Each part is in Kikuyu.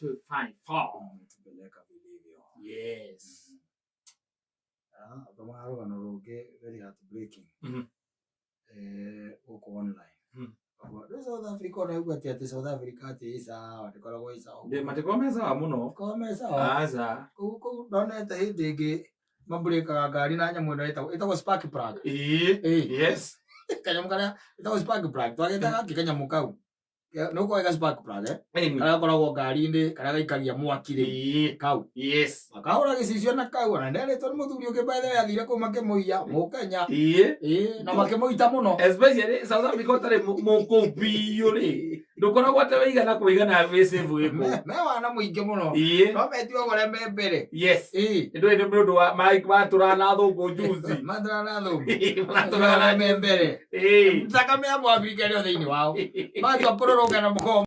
254. Umetupeleka vilivyo. Yes. Ah, thomaga rũgano rũngĩ very heartbreaking. Gũkũ online. Ũguo, rĩu South Africa ona aigua atĩ atĩ South Africa atĩ ĩ sawa, ndĩkoragwo ĩ sawa. Ndĩ matikoragwo me sawa mũno. Ndĩkoragwo me sawa. Aca. Kũu kũu ndonete hĩndĩ ĩngĩ mabrĩkaga ngari na nyamũ ĩno ĩtagwo ĩtagwo spark plug. Ĩĩ. Ĩĩ. Yes. Kanyamũ karĩa ĩtagwo spark plug. Twagĩtaga kĩ kanyamũ kau? Nĩ ũkoĩ ga spark plug eh? Ĩni. Karĩa gakoragwo ngari-inĩ karĩa gaikagia mwaki rĩu Ĩĩ. kau. Yes. Makahũra gĩcicio na kau ona nderĩtwo nĩ mũthuri ũngĩ by the way athire kũu makĩmũiya mũkenya. Ĩĩ. Ĩĩ na makĩmũita mũno. Especially South Africa ũtarĩ mũkũu biũ rĩ. Ndũkoragwo atĩ wĩigana kũigana wĩ safe wĩ kũu. Me wana mũingĩ mũno. Ĩĩ. No metio gore me mbere. Yes. Ĩĩ. Ndũĩ nĩ ũndũ wa matũraga na thũngũ juzi. Matũraga na thũngũ. Matũraga na me mbere. Ĩĩ. Thakame ya Mũafrika ĩrĩ o thĩinĩ wao. Matua kũrũrũngana mũkoragwo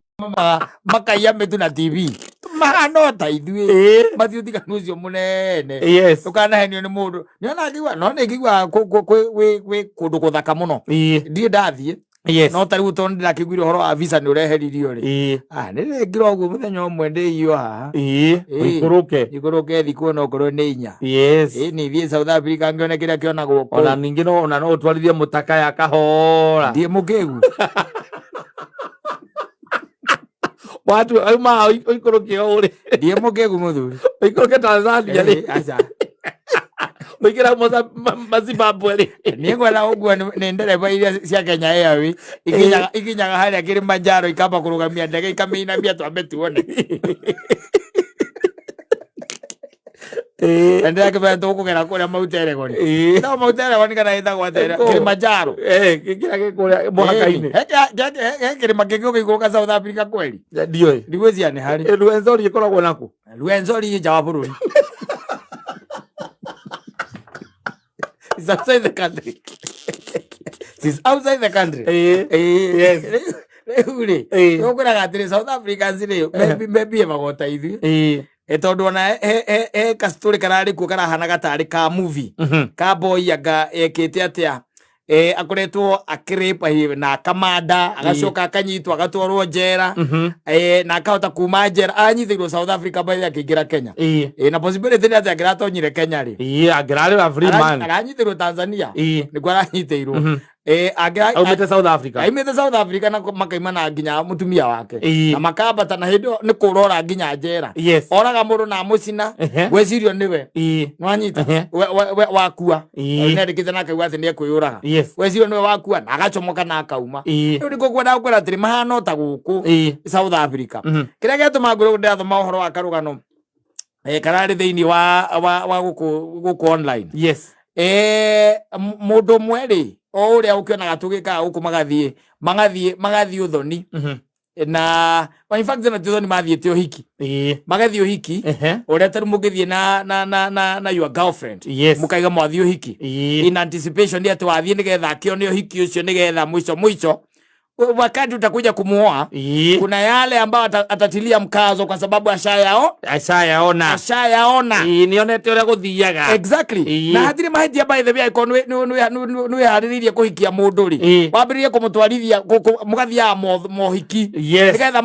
makaiya mĩtu na TV. Mahana o ta ithuĩ. Ĩĩ. Mati ũtiganu ũcio mũnene. Yes. Ndũkanahenio nĩ mũndũ. Nĩona ngĩigua no nĩ ngĩiguaga kwĩ kũndũ gũthaka mũno. Ĩĩ. Ndirĩ ndathiĩ. Yes. No ta rĩu tondũ ndĩrakĩiguire ũhoro wa visa nĩ ũreheririo rĩ. Ĩĩ. Ah, nĩ rĩngĩra ũguo mũthenya ũmwe ndĩiywo haha. Ĩĩ. Ĩĩ. Ũikũrũke. Njikũrũke thiĩ kuona okorwo nĩ inya. Yes. Ĩĩ nĩ thiĩ South Africa ngĩone kĩrĩa kĩonagwo kũu. Ona ningĩ no ona no ũtwarithie mũtakaya kahora. Ndiĩ mũkĩgu. Watu auma ũikũrũke ũũ rĩ. Ndiĩ mũkĩgu mũthuri. Ũikũrũke Tanzania rĩ. Ĩĩ, aca. Ũingĩra Zimbabwe rĩ. Niĩ ngwenda ũguo nĩ ndereba iria cia Kenya Airways ikinyaga ikinyaga harĩa Kilimanjaro ikamba kũrũgamia ndege ikamĩinamia twambe tuone. Ĩĩ. Na ndĩrakĩmenya tũkũgera kũrĩa Mount Elgon. Ĩĩ. No Mount Elgon kana ĩtagwo atĩa? Kũ? Kilimanjaro. Eh, kĩrĩa gĩ kũrĩa mũhaka-inĩ. He kĩrĩma kĩngĩ ũgĩikũrũka South Africa kweli? Ndiũĩ. Ndigwĩciria nĩ harĩ. Rwenzori ĩkoragwo nakũ? Rwenzori nja wa bũrũri. It's outside the country. It's outside the country. Ĩĩ. Ĩĩ. Yes. Rĩu rĩ, Ĩĩ. tũkwĩraga atĩrĩ South Africans rĩ, mebie ta ithuĩ. Ĩĩ. Ĩ tondũ ona he kastorĩ kararĩ kuo karahanaga tarĩ ka movie. Ka boy anga ekĩte atĩa akoretwo akĩrape na akamanda agacoka akanyitwo agatwarwo njera na akahota kuma njera anyitĩirwo South Africa by the way akĩingĩra Kenya. Ĩĩ. Na possibility nĩ atĩ angĩratonyire Kenya rĩ Ĩĩ, angĩrarĩ wa free man. Aranyitĩirwo Tanzania. Ĩĩ. Nĩkuo aranyitĩirwo. Angĩra Aumĩte South Africa. Aimĩte South Africa na makaima na nginya mũtumia wake. Ĩĩ. Na makambata na hĩndĩ ĩyo nĩ kũrora nginya njera. Yes. Oraga mũndũ na amũcina. Gwĩcirio nĩwe. Ĩĩ. Nĩwanyita? Ehe. We wakua. Ĩĩ. Nĩandĩkĩte na akauga atĩ nĩekwĩyũraga. Yes. Gwĩcirio nĩwe wakua na agacomoka na akauma. Ĩĩ. Rĩu nĩkuo ngwendaga gũkwĩra atĩrĩ mahana o ta gũkũ Ĩĩ. South Africa. Kĩrĩa gĩatũma ngwĩre ũguo ndĩrathoma ũhoro wa karũgano kararĩ thĩinĩ wa gũkũ online. Yes. Mũndũ ũmwe rĩ o ũrĩa ũkĩonaga tũgĩkaga gũkũ magathiĩ ũthoni. Na well, in fact na ti ũthoni mathiĩte ũhiki. Ĩĩ. Magathiĩ ũhiki. Ehe. Ũrĩa tarĩu mũngĩthiĩ na your girlfriend. Yes. Mũkaiga mwathiĩ ũhiki. Ĩĩ. In anticipation atĩ wathiĩ nĩgetha akĩone ũhiki ũcio nĩgetha mwisho mwisho wakati utakuja kumuoa Ĩĩ. kuna yale ambayo atatilia mkazo kwa sababu Ashayaona. ashayaona. Ĩĩ, nĩonete ũrĩa gũthiaga. Exactly. Ĩĩ. Na hatirĩ mahĩtia by the way angĩkorwo nĩwĩharĩrĩirie kũhikia mũndũ rĩ. Ĩĩ. Wambĩrĩrie kũmũtwarithia mũgathiaga mohiki. Yes. Nĩgetha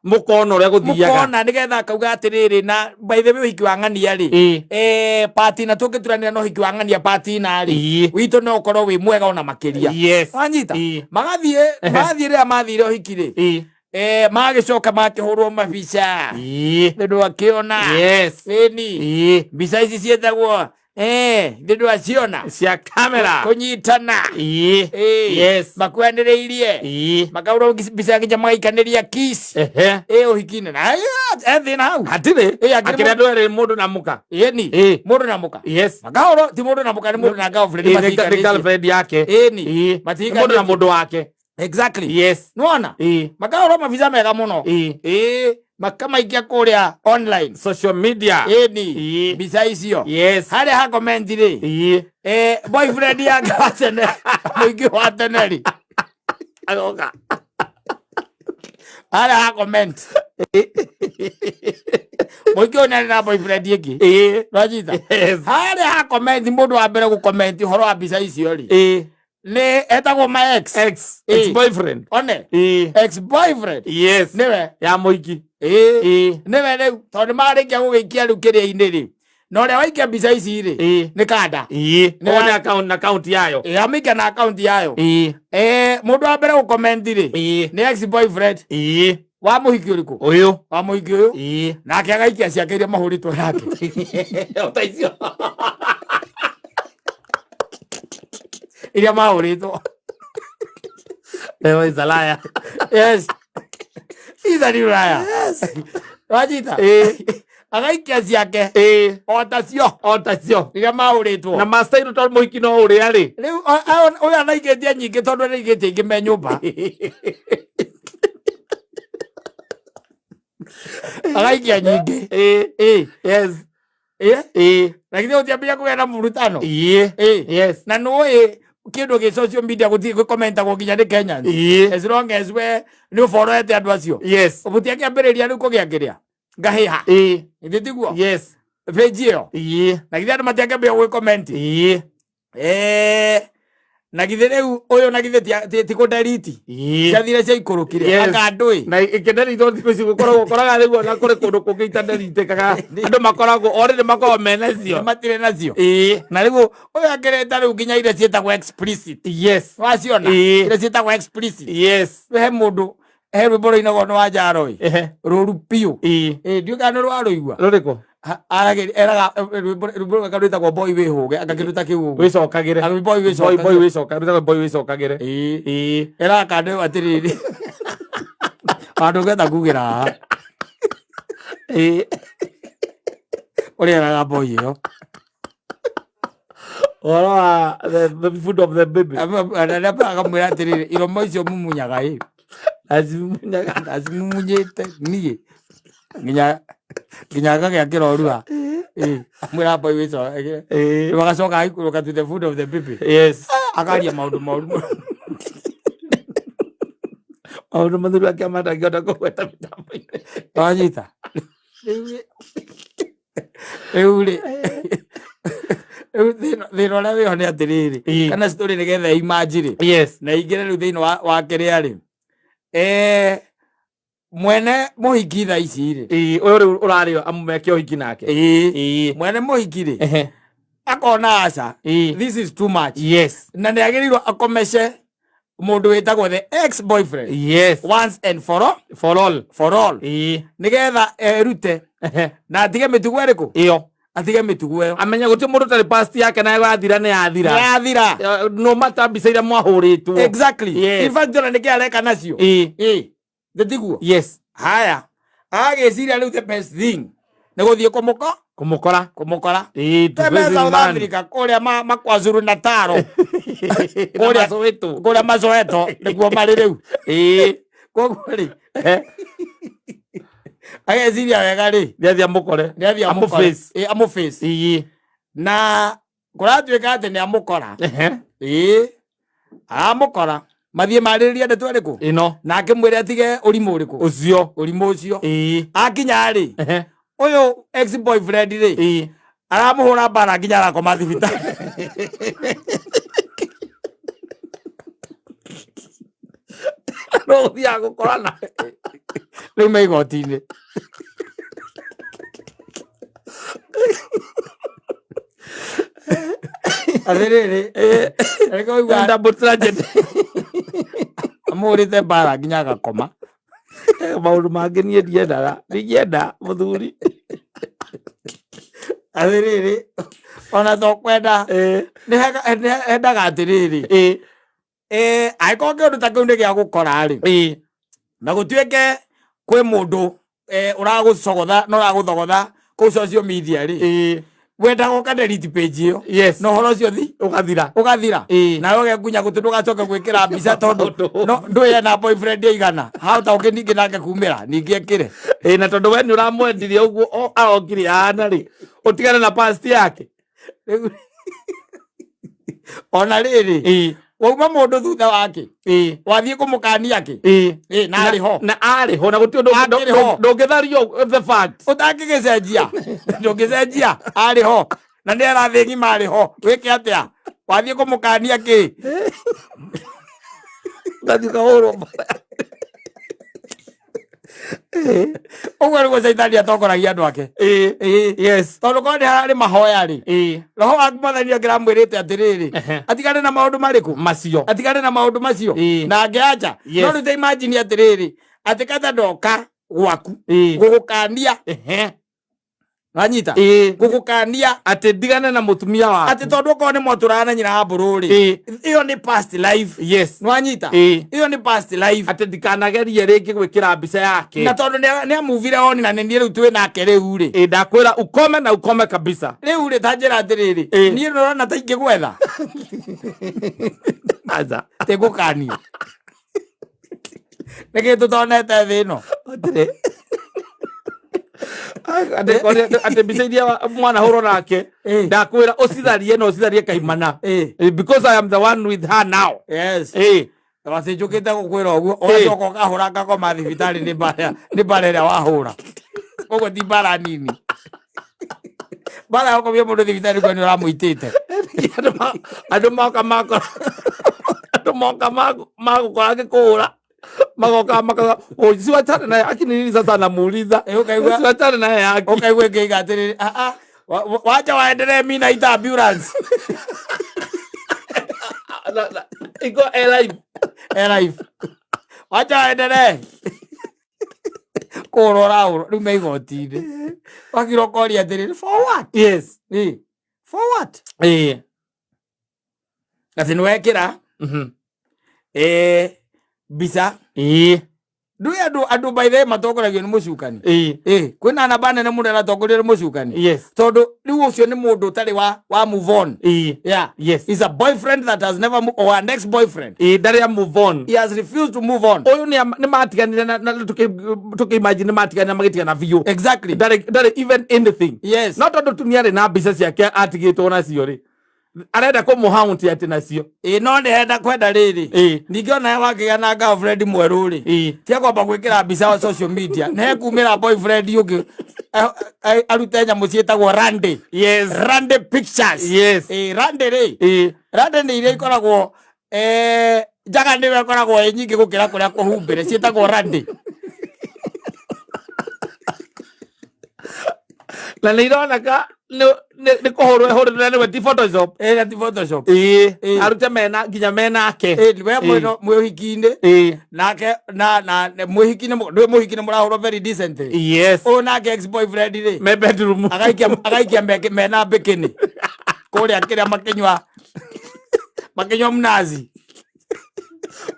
Mũkona ũrĩa gũthiaga. Mũkona nĩgetha akauga atĩrĩrĩ na by the way ũhiki wa ng'ania rĩ. Ĩĩ. Patina tũngĩturanĩra na ũhiki wa ng'ania patina rĩ. Ĩĩ. Witũ no ũkorwo wĩ mwega ona makĩria. Yes. Wanyita? Ĩĩ. Magathiĩ rĩrĩa mathire ũhiki rĩ. Ĩĩ. Magĩcoka makĩhũrwo mabica. Ĩĩ. Nĩ ndwakĩona. Yes. Ĩni. Ĩĩ. Mbica ici ciĩtagwo nĩ ndwaciona. Cia kamera. Kũnyitana. Ĩĩ. Ĩĩ. Yes. Makuanĩrĩirie. Ĩĩ. Makahũrwo mbica nginya magaikanĩria kiss. Ehe. Ũhiki-inĩ. Na thĩna hau. Hatirĩ. Ĩĩ, akĩrĩ Akĩrĩ andũ erĩ mũndũ na mũka. Ĩni. Ĩĩ. Mũndũ na mũka. Yes. Makahũrwo ti mũndũ na mũka nĩ mũndũ na girlfriend. Ĩĩ, nĩ matihikanĩtie. girlfriend yake. Ĩni. Ĩĩ. Nĩ Matihikanĩtie. mũndũ na mũndũ wake. Exactly. Yes. Nĩwona? Ĩĩ. Makahũrwo mabica mega mũno. Ĩĩ. Ĩĩ. Makamaikia kũrĩa online. Social media. Ĩni. Ĩĩ. Mbica icio. Yes. Harĩa ha comment rĩ. Ĩĩ. Boyfriend yake wa tene mũingĩ wa tene rĩ. Agoka. Harĩa ha comment. Mũingĩ ũyũ nĩarĩ na boyfriend ĩngĩ. Ĩĩ. Nĩwanyita? Yes. Harĩa ha comment mũndũ wa mbere gũ comment ũhoro wa mbica icio rĩ. Ĩĩ. Nĩ etagwo my ex. Ex. Ĩĩ. Ex boyfriend. One. Ĩĩ. Ex boyfriend. Yes. Nĩwe. Ya mũingĩ. Ĩĩ. Ĩĩ. Nĩwe rĩu tondũ nĩ marĩkia gũgĩikia rĩu kĩrĩa-inĩ rĩ, na ũrĩa waikia mbica ici rĩ Ĩĩ. nĩ kanda. Ĩĩ. Nĩ One account na account yayo. Ĩĩ, amĩikia na akaunti yayo. Ĩĩ. Mũndũ wa mbere gũcomment rĩ Ĩĩ. nĩ ex boyfriend Ĩĩ. wa mũhiki ũrĩkũ? Ũyũ. Wa mũhiki ũyũ. Ĩĩ. Nake agaikia ciake iria mahũrĩtwo nake. O ta icio. Iria mahũrĩtwo. Leo is a liar. Yes. He's a liar. Wanyita? Ĩĩ. Agaikia ciake Ĩĩ. o ta cio O ta cio. iria mahũrĩtwo. Na master tondũ mũhiki no ũrĩa rĩ. Rĩu ũyũ anaigĩtie nyingĩ tondũ anaigĩtie ingĩ me nyũmba. Agaikia nyingĩ. Ĩĩ. Ĩĩ. Yes. Ĩĩ. Ĩĩ. Na githĩ ũtiambia kũgĩa na mũrutano? Ĩĩ. Ĩĩ. Yes. Na nĩũĩ kĩndũ gĩ social media gũtirĩ gũkomentagwo nginya nĩ Kenyans. Ĩĩ. As long as we nĩ ũboroete andũ acio. Yes. Mũtiakĩambĩrĩria rĩu kũgĩa kĩrĩa ngahĩha. Ĩĩ. Githĩ tiguo? Yes. Page ĩyo. Ĩĩ. Na githĩ andũ matiakĩambia gwĩkomenti? Ĩĩ. Na githĩ rĩu ũyũ na githĩ ti kũnderiti. Ĩĩ. Ciathire ciaikũrũkire. Yes. Anga ndũĩ. Na ĩkĩnderitwo thikũ ici gũkoragwo ũkoraga rĩu ona kũrĩ kũndũ kũngĩ itaderitĩkaga andũ makoragwo already makoragwo mena cio. Matirĩ nacio. Ĩĩ. Na rĩu ũyũ akĩreta rĩu nginya iria ciĩtagwo explicit. Yes. Waciona? Ĩĩ. Iria ciĩtagwo explicit. Yes. He mũndũ he rwĩmbo rũinagwo nĩ Wanjaro ĩ. Ehe. Rũru biũ. Ĩĩ. Ĩ ndiũĩ kana nĩ rwarũigua. Rũrĩkũ? Eraga rwĩmbo rwĩmbo rwĩtagwo boy wĩhũge anga kĩndũ ta kĩu ũguo. Wĩcokagĩre. Anga boy Boy wĩcokagĩre. boy wĩcokagĩre. Rwĩtagwo boy wĩcokagĩre. Ĩĩ. Ĩĩ. Eraga kando ĩyo atĩrĩrĩ. Handũ ũngĩhota kugĩra haha. Ĩĩ. Ũrĩa eraga boy ĩyo. Ũhoro wa the food of the baby. Akamwĩra atĩrĩrĩ iromo icio mumunyaga ĩ. Acimunyaga. Ndacimumunyĩte niĩ nginya ngagĩa kĩrorua. Ĩĩ. Amwĩra boy wĩcokagĩre. Ĩĩ. Rĩu agacoka agaikũrũka to the food of the baby. Yes. Akaria maũndũ moru mũno. Maũndũ matheru akĩa matangĩhota kũgweta mĩtambo-inĩ. Wanyita? Rĩu rĩ rĩu thĩna ũrĩa wĩho nĩ atĩrĩrĩ Ĩĩ. kana story nĩgetha imanji rĩ Yes. na ingĩre rĩu thĩinĩ wa kĩrĩa rĩ mwene mũhiki thaa ici rĩ Ĩĩ, ũyũ rĩu ũrarĩ amũmeke ũhiki nake. ĩĩ Ĩĩ. mwene mũhiki rĩ Ehe. akona aca Ĩĩ. this is too much Yes. na nĩ agĩrĩirwo akomece mũndũ wĩtagwo the ex boyfriend Yes. once and for all, For all. for all Ĩĩ. nĩgetha erute Ehe. na atige mĩtugo ĩrĩkũ Ĩyo. atige mĩtugo ĩyo Amenya gũtirĩ mũndũ ũtarĩ past yake na yathira nĩ yathira. yathira No matter mbica iria mwahũrĩtwo. Exactly. Yes. In fact, ona nĩkĩ areka nacio. Ĩĩ. Ĩĩ. Ndĩtiguo. Yes. Haya. Agĩciria rĩu the best thing nĩ gũthiĩ kũmũko Kũmũkora. kũmũkora. Ĩĩ, to Teme face his South man. Africa kũrĩa makwazuru Natal Na Kũrĩa- Masoweto. kũrĩa Masoweto nĩkuo marĩ rĩu. Ĩĩ. Koguo rĩ Ehe. ageciria wega rĩ Nĩathiĩ amũkore. nĩathiĩ amũkore. Amũface. Ĩĩ, amũface. Ĩĩ. Na kũratuĩka atĩ nĩ amũkora. Ehe. Ĩĩ. Aramũkora. Mathiĩ marĩrĩrie ndeto ĩrĩkũ? Ĩno. Na akĩmwĩre atige ũrimũ ũrĩkũ? Ũcio. Ũrimũ ũcio. Ĩĩ. Akinya rĩ Ehe. ũyũ ex boyfriend rĩ Ĩĩ. aramũhũra mbara nginya arakoma thibitarĩ. No ũthiaga gũkorana. Rĩu me igoti-inĩ. Atĩrĩrĩ reke ũigua Double tragedy. amũhũrĩte mbara nginya agakoma. Maũndũ mangĩ niĩ ndiendaga. Ndingĩenda mũthuri. Atĩrĩrĩ ona to kwenda Ĩĩ. nĩ hendaga atĩrĩrĩ Ĩĩ. Angĩkorwo kĩũndũ ta kĩu nĩ gĩa gũkora rĩ Ĩĩ. na gũtuĩke kwĩ mũndũ ũragũcogotha na ũragũthogotha kũu social media rĩ Ĩĩ. wendaga ũka delete page ĩyo Yes. na ũhoro ũcio thi Ũgathira. ũgathira Ĩĩ. nawe ũgekunya gũtũ ndũgacoke gwĩkĩra mbica tondũ Tondũ. no ndũĩ ena boyfriend aigana hahota ũngĩ ningĩ nake kumĩra ningĩ ekĩre Ĩĩ, na tondũ we nĩ ũramwendirie ũguo arokire ahana rĩ ũtigane na past yake. Rĩu- ona rĩrĩ Ĩĩ. wauma mũndũ thutha wake Ĩĩ. wathiĩ kũmũkania kĩ Ĩĩ. Ĩĩ, na arĩ ho Na arĩ ho na gũtirĩ ũndũ Akĩrĩ ho. ndũngĩthario the fact. Ũtangĩgĩcenjia ndũngĩcenjia arĩ ho na nĩ arathiĩ ng'ima arĩ ho wĩke atĩa wathiĩ kũmũkania kĩ Ũgathiĩ ũkahũrwo. Ũguo nĩguo caitani atongoragia andũ ake. Ĩĩ. Ĩĩ. Yes. Tondũ korwo nĩ hararĩ mahoya rĩ, Ĩĩ. roho wa mwathani angĩramwĩrĩte atĩrĩrĩ, atigane na maũndũ marĩkũ? Macio. Atigane na maũndũ macio. Ĩĩ. Na angĩacha. Yes. No rĩu ta imagine atĩrĩrĩ, atĩ kata ndoka gwaku Ĩĩ. gũgũkania, wanyita, Ĩĩ. gũgũkania Atĩ ndigane na mũtumia waku. Atĩ tondũ okorwo nĩ mwatũraga na nyina wa mbũrũ rĩ, Ĩĩ. ĩyo nĩ past life. Yes. Nĩwanyita? Ĩĩ. Ĩyo nĩ past life. Atĩ ndikanagerie rĩngĩ gwĩkĩra mbica yake. Na tondũ nĩ amuvire on na nĩ niĩ rĩu twĩ nake rĩu rĩ, Ĩĩ, ndakwĩra ukome na ukome kabisa. Rĩu rĩ, ta njĩra atĩrĩrĩ, Ĩĩ. niĩ nĩũrona ta ingĩgwetha? Aca. Tĩngũkania nĩkĩ tũtonete thĩ ĩno? Atĩrĩ. Atĩ mbica iria mwanahũrwo nake, Ĩĩ. ndakwĩra ũcitharie na ũcitharie kaimana. Ĩĩ. Because I am the one with her now. Yes. Ĩĩ. Atĩ njũkĩte gũkwĩra ũguo, ũgacoka ũkahũra ngakoma thibitarĩ nĩ mbara, nĩ mbara ĩrĩa wahũra. Koguo ti mbara nini, mbara ya gũkomia mũndũ thibitarĩ kuo nĩ ũramũitĩte. Andũ moka makora, andũ moka magũkora ngĩkũhũra, magoka makaga, "Oh, siwachane naye aki ni nini sasa anamuuliza?" Eh, ũkaigua. Siwachane naye aki. Ũkaigua ĩngĩiga atĩrĩrĩ, "Ah, ah, wacha waendelee, mi naita ambulance." Iko alive. Alive. Wacha waendelee kũrora ũrahũrwo rĩu me igoti-inĩ, wakira ũkoria atĩrĩrĩ, for what? Yes. Eh, for what? Ĩĩ. Atĩ nĩ wekĩra mbica. Ĩĩ. Ndũĩ andũ by the way matongoragio nĩ mũcukani. Ĩĩ. Kwĩna namba nene mũno ĩratongorio nĩ mũcukani. Yes. Tondũ rĩu ũcio nĩ mũndũ ũtarĩ wa move on. Ĩĩ. Yeah. Yes. Is a boyfriend that has never or an ex boyfriend. Ĩĩ, ndarĩ a move on. He has refused to move on. Ũyũ nĩ matiganire na tũkĩ imagine nĩ matiganire, magĩtigana biũ. Exactly. Ndarĩ even anything. Yes. No tondũ tu nĩ arĩ na mbica ciake atigĩtwo nacio rĩ, arenda kũmũhaunt atĩ nacio. Ĩ, no nĩ henda kwenda rĩrĩ. Ĩĩ. Ningĩ onawe wakĩgĩa na girlfriend mwerũ rĩ, Ĩĩ. tia kwamba gwĩkĩra mbica wa social media, nĩ hekumĩra boyfriend ũngĩ arute nyamũ ciĩtagwo rande. Yes. Rande pictures. Yes. Ĩ, rande rĩ, Ĩĩ. rande nĩ iria ikoragwo njaga nĩwe ĩkoragwo ĩ nyingĩ gũkĩra kũrĩa kũhumbĩre, ciĩtagwo rande. Na nĩ ironeka nĩ kũhũrwo ĩhũrĩtwo na nĩwe ti Photoshop. Ĩ, na ti Photoshop. Ĩĩ. Ĩĩ. Arute mena nginya menake. Ĩ, we mwĩno mwĩ ũhiki-inĩ Ĩĩ. nake na mwĩhiki-inĩ, ndwĩ mũhiki-inĩ, mũrahũrwo very decently. Yes. Ũyũ nake ex boyfriend rĩ, me bedroom. Agaikia mena bikini kũrĩa kĩrĩa makĩnyua mnazi.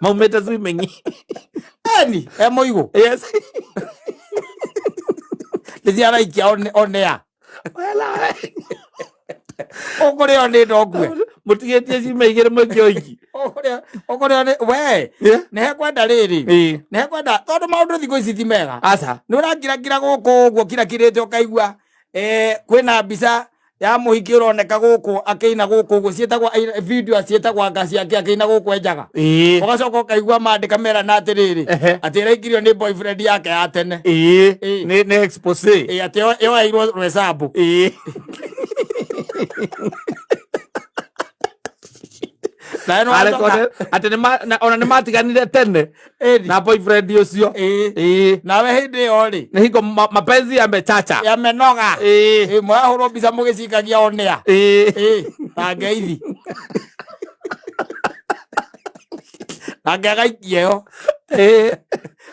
Maumĩte swimming. Eni e mũigũ. Yes. Nĩ araikia on air. Wela. Ũkũrĩo nĩ ndokue. Mũtigĩtie ciumia 2 mwĩke ũiki. Ũkũrĩo nĩ we. Yeah. Nĩ hekwenda rĩrĩ, Ĩĩ. nĩ hekwenda tondũ maũndũ thikũ ici ti mega. Aca. Nĩ ũrakirakira gũkũ ũguo kirakirĩte, ũkaigua kwĩna mbica ya mũhiki ũroneka gũkũ akĩina gũkũ ũguo, ciĩtagwo video, ciĩtagwo anga ciake akĩina gũkũ enjaga. Ĩĩ. Ũgacoka ũkaigua mandĩka merana atĩrĩrĩ, Ehe. atĩ ĩraikirio nĩ boyfriend yake ya tene. Ĩĩ. Ĩĩ. Nĩ expose. Ĩ, atĩ yoeirwo rwecambu. Ĩĩ. Nawe nĩ wacoka. Atĩ ona nĩ matiganire tene Ĩni. na boyfriend ũcio. Ĩĩ. Ĩĩ. Nawe hĩndĩ ĩyo rĩ, Nĩ hingo mapenzi yamechacha. Yamenoga. Ĩĩ. Ĩ, mũrahũrwo mbica mũgĩcikagia onea. Ĩĩ. Ĩ, na ngeithi nake agaikia ĩyo. Ĩĩ.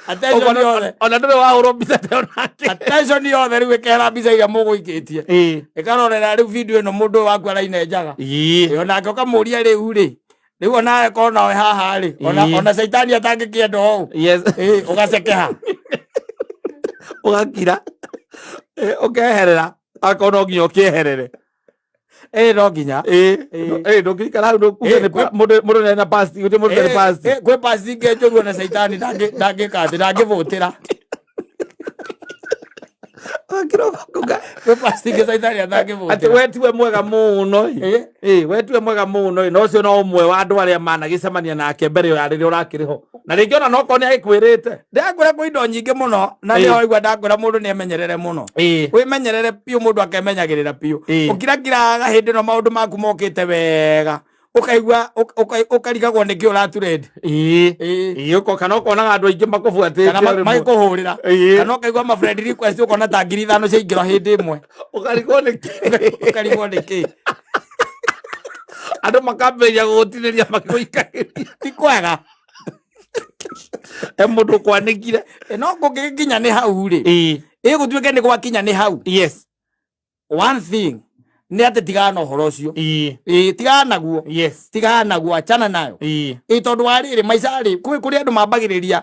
Attention yothe. Ona ndũrĩ wahũrwo mbica ta ĩyo nake. Attention yothe rĩu ĩkehera mbica iria mũgũikĩtie, Ĩĩ. ĩkarorera rĩu video ĩno mũndũ ũyũ waku araina njaga. Ĩĩ. Ĩ, onake ũkamũria rĩu rĩ, rĩu onawe korwo nawe haha rĩ, ona Ĩĩ. ona caitani atangĩkĩenda ũũ. Yes. Ĩ, ũgacekeha. Ũgakira. Ĩ, ũkeherera akorwo no nginya ũkĩeherere. Ĩ, no nginya. Ĩĩ. Ĩĩ. Ĩĩ, ndũngĩikara hau ndũkuge Ĩĩ, nĩ mũndũ nĩ na past, gũtirĩ mũndũ nĩ past. Ĩ, kwĩ past ingĩ njũru ona caitani ndangĩka atĩ ndangĩbũtĩra. Ũgakira ũgakuga Kwĩ past ingĩ caitani atĩ atangĩbũtĩra. we tiwe mwega mũno ĩ. Ĩ. Ĩ, we tiwe mwega mũno ĩ, na ũcio no ũmwe wa andũ arĩa managĩcemania nake mbere ĩyo ya rĩrĩa ũrakĩrĩ ho, na rĩngĩ ona nokorwo nĩ agĩkwĩrĩte. Ndakwĩra kwĩ indo nyingĩ mũno na Ĩ. nĩ waigua ndakwĩra mũndũ nĩ emenyerere mũno. Ĩ. Wĩmenyerere biũ, mũndũ akemenyagĩrĩra biũ. Ĩ. Ũkirakiraga hĩndĩ ĩno maũndũ maku mokĩte wega. Ũkaigua ũkarigagwo nĩkĩ ũraturendi. Ĩĩ. Ĩĩ. Ĩĩ, kana ũkonaga andũ aingĩ makũbuatĩte Kana rĩmwe. magĩkũhũrĩra. Ĩĩ. Kana ũkaigua ma friend request ũkona ta 5,000 ciaingĩra hĩndĩ ĩmwe. Ũkarigwo nĩkĩ. Ũkarigwo nĩkĩ. Andũ makambĩrĩria gũgũtinĩria makĩgũikagĩria. Ti kwega. He mũndũ ũkwanĩkire. Ĩ, no kũngĩgĩkinya nĩ hau rĩ. Ĩĩ. Ĩ gũtuĩke nĩ gwakinya nĩ hau. Yes. One thing nĩ atĩ tigana na ũhoro ũcio. Ĩĩ. Ĩ, tigana naguo. Yes. Tigana naguo, achana nayo. Ĩĩ. Ĩ, tondũ wa rĩrĩ maica rĩ, kũrĩ andũ mambagĩrĩria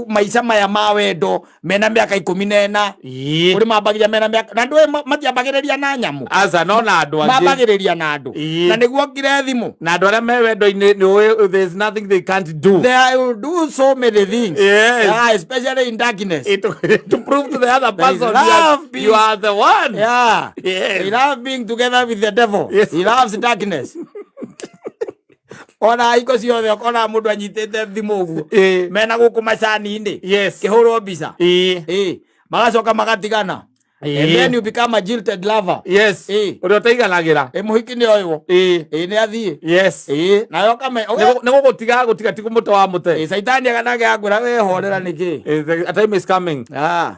maica maya ma wendo mena mĩaka 14. Ĩĩ. Kũrĩ mambagĩrĩria mena mĩaka, na ndũĩ matiambagĩrĩria na nyamũ. Aca, no na andũ angĩ. Mambagĩrĩria na andũ. Ĩĩ. Na nĩguo ngire thimũ. Na andũ arĩa me wendo-inĩ nĩ ũĩ there's nothing they can't do. They will do so many things. Yes. Yeah, especially in darkness. To prove to the other There is person love you are the one. Yeah. Yes. He loves being together with the devil. Yes. He loves darkness. Ona hingo ciothe ũkona mũndũ anyitĩte thimũ ũguo. Ĩĩ. Mena gũkũ macani-inĩ. Yes. Kĩhũrwo mbica. Ĩĩ. Ĩĩ. Magacoka magatigana. And Ĩĩ. then you become a jilted lover. Yes. Ĩĩ. Ũrĩa ũtaiganagĩra. Ĩ, mũhiki nĩ oywo. Ĩĩ. Ĩĩ, nĩ athiĩ. Yes. Ĩĩ, nayo ũkame. Nĩ gũgũtiga gũtiga ti mũte wa mũte. Ĩĩ, Caitani aganage akwĩra we horera nĩkĩ. Ĩĩ, a time is coming. Ah,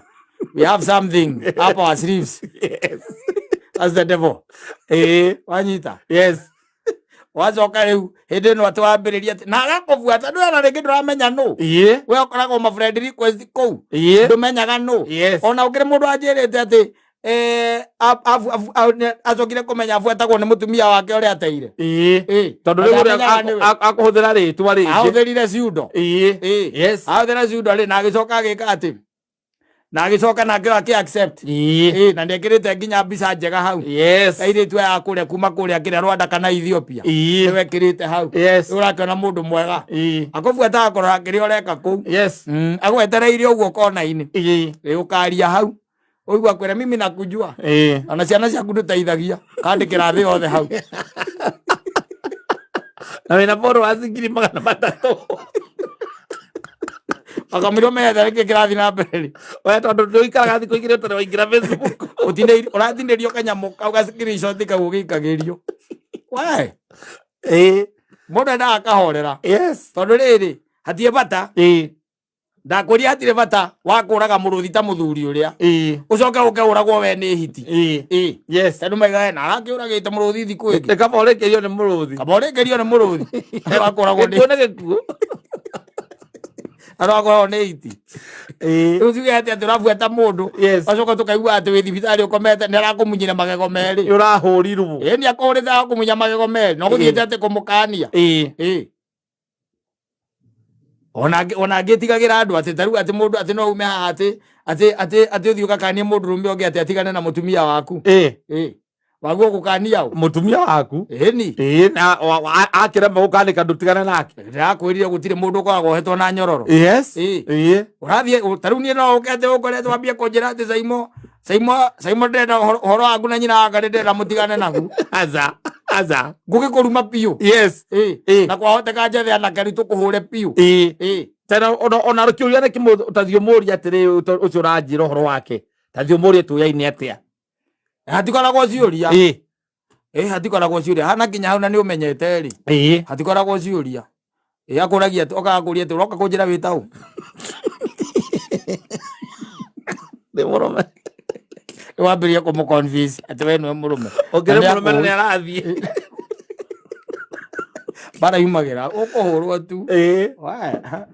we have something up our sleeves. Yes. That's the devil. Ĩĩ. Wanyita. Yes. Wacoka rĩu hĩndĩ ĩno atĩ wambĩrĩria atĩ na agakũbuata ndũĩ ona rĩngĩ ndũramenya nũ. Ĩĩ. We ũkoragwo ma friend request kũu. Ĩĩ. Ndũmenyaga nũ. Yes. Ona ũkĩrĩ mũndũ anjĩrĩte atĩ acokire kũmenya abuatagwo nĩ mũtumia wake ũrĩa ateire. Ĩĩ. Ĩĩ. Tondũ Na rĩu ũrĩa ndamenyaga nĩwe. akũhũthĩra rĩtwa rĩngĩ. Ahũthĩrire ciundo. Ĩĩ. Ĩĩ. Yes. Ahũthĩra ciundo rĩ na agĩcoka agĩka atĩ na agĩcoka nake akĩ accept. Ĩĩ. Ĩĩ, na nĩekĩrĩte nginya mbica njega hau. Yes. Airĩtu aya a kũrĩa kuma kũrĩa kĩrĩa Rwanda kana Ethiopia. Ĩĩ. Nĩwe ekĩrĩte hau. Yes. Rĩu ũrakĩona mũndũ mwega. Ĩĩ. Akũbuataga kũrora kĩrĩa ũreka kũu. Yes. Agwetereire ũguo kona-inĩ. Ĩĩ. Ĩ, ũkaria hau. Ũigua kwĩra mimi nakujua. Ĩĩ. Ona ciana ciaku ndũteithagia. Kandĩkĩra thĩ yothe hau. Na wĩna followers 300,000. Akamwĩra ũmenyete nĩkĩ kĩrathiĩ na mbere rĩ. We tondũ ndũikaraga thikũ igĩrĩ ũtarĩ waingĩra Facebook. Ũratinĩrio kanyamũ kau ga screenshot kau ũgĩikagĩrio. We. Ĩĩ. Mũndũ endaga akahorera. Yes. Tondũ rĩrĩ, hatirĩ bata. Ĩĩ. Ndakwĩria hatirĩ bata wa kũraga mũrũthi ta mũthuri ũrĩa. Ĩĩ. Ũcoke ũke ũragwo we nĩ hiti. Ĩĩ. Ĩĩ. Yes. Tondũ maigaga na arakĩũragĩte mũrũthi thikũ ĩngĩ. Nĩ kaba ũrĩkĩrio nĩ mũrũthi. Kaba ũrĩkĩrio nĩ mũrũthi. Andũ akũragwo nĩ Gĩkuũ nĩ gĩkuũ. Andũ akũragwo nĩ hiti. Ĩĩ. Rĩu tuge atĩ atĩ ũrabuata mũndũ. Yes. Wacoka tũkaigua atĩ wĩ thibitarĩ ũkomete nĩ arakũmunyire magego merĩ. Nĩ ũrahũrirwo. Ĩĩ, nĩ akũhũrĩte agakũmunya magego merĩ. Na ũgũthiĩte atĩ kũmũkania. Ĩĩ. Ĩĩ. Ona angĩtigagĩra andũ atĩ ta rĩu atĩ mũndũ atĩ no ume haha atĩ atĩ atĩ atĩ ũthiĩ ũgakanie mũndũ rũme ũngĩ atĩ atigane na mũtumia waku. Ĩĩ. Ĩĩ. Waguo gũkania ũ? Mũtumia waku. Ĩni. Ĩĩ, na akĩrema gũkanĩka ndũtigane nake. Ndĩrakwĩrire gũtirĩ mũndũ ũkoragwo ohetwo na nyororo. Yes. Ĩĩ. Ĩĩ. Ũrathiĩ, ta rĩu niĩ no ũke atĩ ũkoretwo wambie kũnjĩra atĩ Saimo, Saimo, Saimo ndĩrenda ũhoro waku na nyina wake ndĩrenda mũtigane naguo. Aca, aca. Ngũgĩkũruma biũ. Yes. Ĩĩ. Ĩĩ. Na kwahoteka njethe anake rĩu tũkũhũre biũ. Ĩĩ. Ĩĩ. Tena ona kĩũria nĩ kĩmwe ũtathiĩ ũmũrie atĩrĩ, ũcio ũranjĩra ũhoro wake. Tathiĩ ũmũrie tũyaine atĩa. Hatikoragwo ciũria. Ĩĩ. Ĩĩ, hatikoragwo ciũria. Hana nginya hau na nĩ ũmenyete rĩ. Ĩĩ. Hatikoragwo ciũria. Ĩĩ, akũragia atĩ, okaga kũria atĩ, ũroka kũnjĩra wĩ ta ũ? Nĩ mũrũme. Nĩ wambĩrĩria kũmũ convince atĩ we nĩwe mũrũme. Ũngĩrĩ Na nĩ mũrũme na nĩ akũũĩ. arathiĩ. Bara yumagĩra, ũkũhũrwo tu. Ĩĩ. Waya.